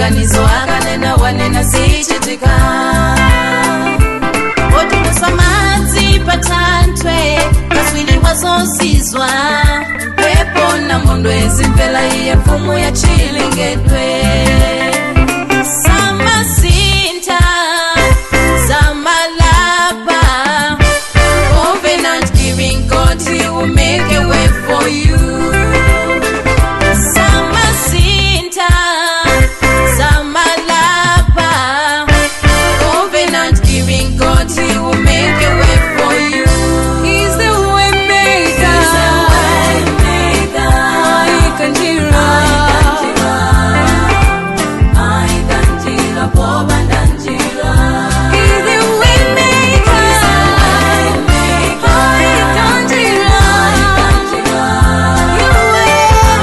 Maganizo akanena wanena zichitika. Otulusa madzi patanthwe, kaswiri wazozizwa. Pepo na mondo ezimvela iye mfumu ya chilengedwe. Samasinta, samalapa. Covenant giving God, he will make a way for you. Samasinta, samalapa. Covenant giving God, he will make a way for you. He's the way maker. He's the way maker. Aikanjira. Aikanjira, pobandanjira. He's the way maker. Maker. Aikanjira. Aikanjira.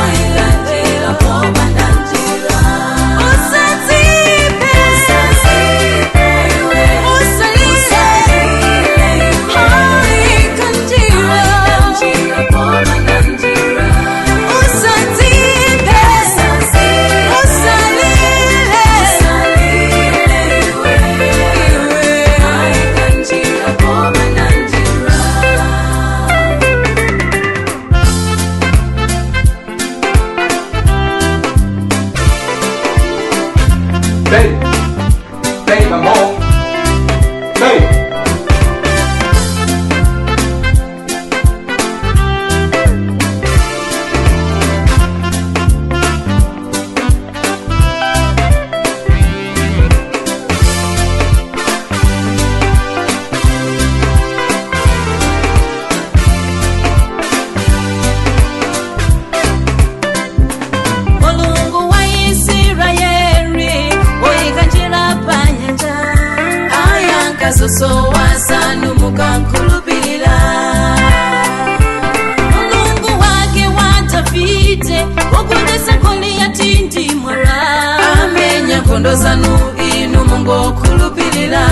Aikanjira, pobandanjira. Usazipe. Usalile. Aikanjira. Aikanjira, pobandanjira. Usazipe. Usalile. Aikanjira, pobandanjira. Babe, babe, I'm home. Babe. Mulungu wa Israeli oyikanjira panyanja ayankazosowa sanu mukankhulupirira. Mulungu wake wa Davide wogonjetsa Goliyati ndi mwala amenya nkhondo zanu inu mungokhulupirira.